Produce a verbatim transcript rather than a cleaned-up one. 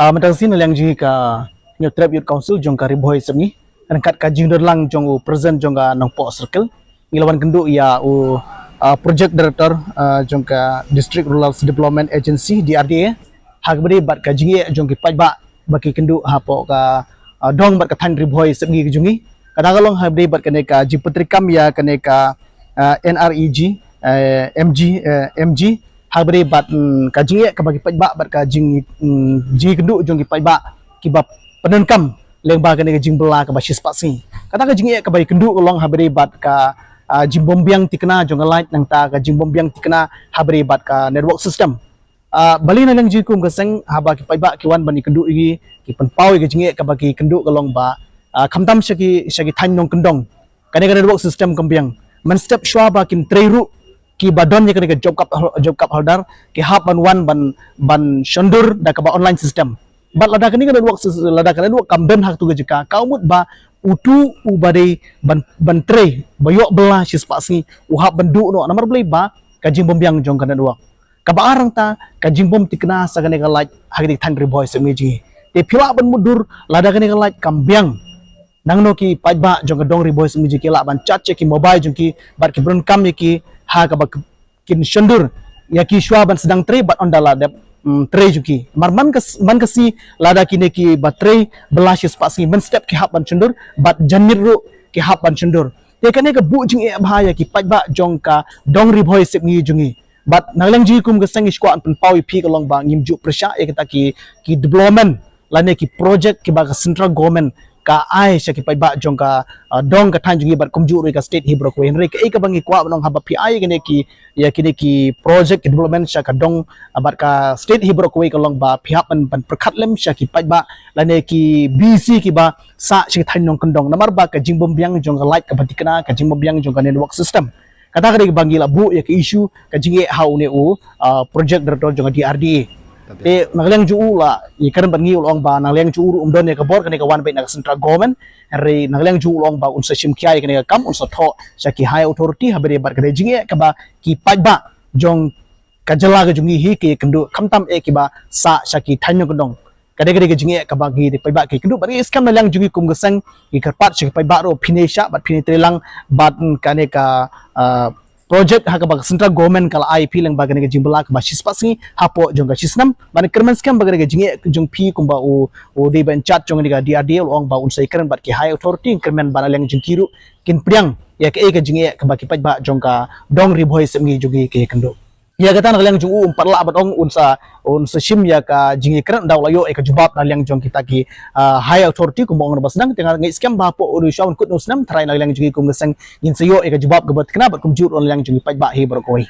Ah, mynta ka sngi na liang jong ngi ka Hynñiewtrep Youth Council jong ka Ri Bhoi Sepngi, ryngkat ka jingdon lang jong u President jong ka Nongpoh Circle, ngi la wan kynduh ïa u, ah, Project Director, ah, jong ka District Rural Development Agency, D R D A, ha kaba ïadei bad ka jingeh jong ki paidbah ba ki kynduh hapoh ka, ah, dong bad ka thaiñ Ri Bhoi Sepngi ka jong ngi. Kata ka long ha kaba ïadei bad kane ka jingpyntreikam ïa kane ka, ah, N R E G, eh, M G, eh, M G, ha kaba ïadei bad, mm, ka jingeh kaba ki paidbah bad ka jing, mm, jingkynduh jong ki paidbah kiba pyndonkam lyngba kane ka jingbylla kaba shispah sngi. Kata ka jingeh kaba ki kynduh ka long ha kaba ïadei bad ka, ah, jingbymbiang thikna jong ka light, nangta ka jingbymbiang thikna ha kaba ïadei bad ka network system. Ah, balei na liang jong ngi kum ka seng, haba ki paidbah ki wan ban ïakynduh ïa ngi, ki pynpaw ïa ka jingeh kaba ki kynduh ka long ba, ah, khamtam sha ki, sha ki thaiñ nongkyndong, kane ka network system kam biang. Mynstep shuwa ba kin trei ruh, kiba don ïa kane ka job card hol-, job card holder, ki hap ban wan ban, ban shondur da kaba online system. Bad lada kane ka network sys-, lada ka network kam don ha katu ka jaka, ka mut ba utu uba dei ban, ban trei, ba ïoh bylla shispah sngi, u hap ban duh noh, namar balei ba ka jingbymbiang jong ka network. Kaba ar nangta, ka jingbym thikna sha kane ka light ha kane ka thaiñ Ri Bhoi Sepngi jong ngi. Te phi lah ban mutdur, lada kane ka light kam biang, nangno ki paidbah jong ka dong Ri Bhoi Sepngi jong ngi ki lah ban charge ïa ki mobile jong ki, bad ki pyndonkam ïa ki ha kaba k-, kin shondur ïa ki shuwa ban sdang trei bad ynda la dep, mm, trei jong ki. Namar man ka s-, man ka sngi lada kine kiba trei bylla shispah sngi mynstep ki hap ban shondur, bad janmiet ruh ki hap ban shondur. Te kane ka buh jingeh bha ïa ki paidbah jong ka dong Ri Bhoi Sepngi jong ngi. Bad na liang jong ngi kum ka seng, ngi shu kwah ban pynpaw ïa phi ka long ba ngim ju pyrshah ïa kita ki, ki development lane ki project kiba ka central government ka ai sha ki paidbah jong ka, ah, dong ka thaiñ jong ngi bad kumjuh ruh ïa ka state hi baroh kawei. Hynrei kaei kaba ngi kwah ban ong, haba phi ai ïa kine ki, ïa kine ki project ki development sha ka dong, ah, bad ka state hi baroh kawei, ka long ba phi hap ban, ban pyrkhat lem sha ki paidbah lane ki B C kiba sah sha ki thaiñ nongkyndong, namar ba ka jingbymbiang jong ka light kaba thikna, ka jingbymbiang jong ka network system. Kata ka dei kaba ngi la buh ïa ka issue, ka jingeh ha une u, ah, Project Director jong ka D R D A. Te na liang jong u la ïakren bad ngi, u la ong ba na liang jong u ruh um don ïa ka bor kane ka wan beit na ka central government. Hynrei na liang jong u la ong ba un sa shim khia ïa kane ka kam, un sa thoh sha ki high authority ha kaba ïadei bad kane ka jingeh kaba ki paidbah jong ka jylla ka jong ngi hi ki kynduh, khamtam eh kiba sah sha ki thaiñ nongkyndong. Ka dei, ka dei ka jingeh kaba ki paidbah ki kynduh. Bad ngi skhem na liang jong ngi kum ka seng, ngi kyrpad sha ki paidbah ruh, phin ïa shah bad phin ïa trei lang bad kane ka, ah, project ha kaba ka central government ka la ai ïa phi lyngba kane ka jingbylla kaba shispah sngi hapoh jong ka shisnem. Bad ngi kyrmen skhem ba kane ka jingeh jong phi kumba u, u dei ba in charge jong kane ka D R D A, u la ong ba un sa ïakren bad ki high authority, kyrmen ba na liang jong ki ruh kin pdiang ïa kaei ka jingeh kaba ki paidbah jong ka dong Ri Bhoi Sepngi jong ngi ki kynduh. Ïa kata na liang jong u um pat lah ban ong, un sa, un sa shim ïa ka jingïakren, ynda u la ïoh ïa ka jubab na liang jong kita ki, ah, high authority kumba ong na ba sdang. Te nga ngeit skhem ba hapoh u dei shuwa ban kut u snem, tharai na liang jong ngi kum ka seng ngin sa ïoh ïa ka jubab kaba thikna bad kumjuh ruh na liang jong ki paidbah hi baroh kawei.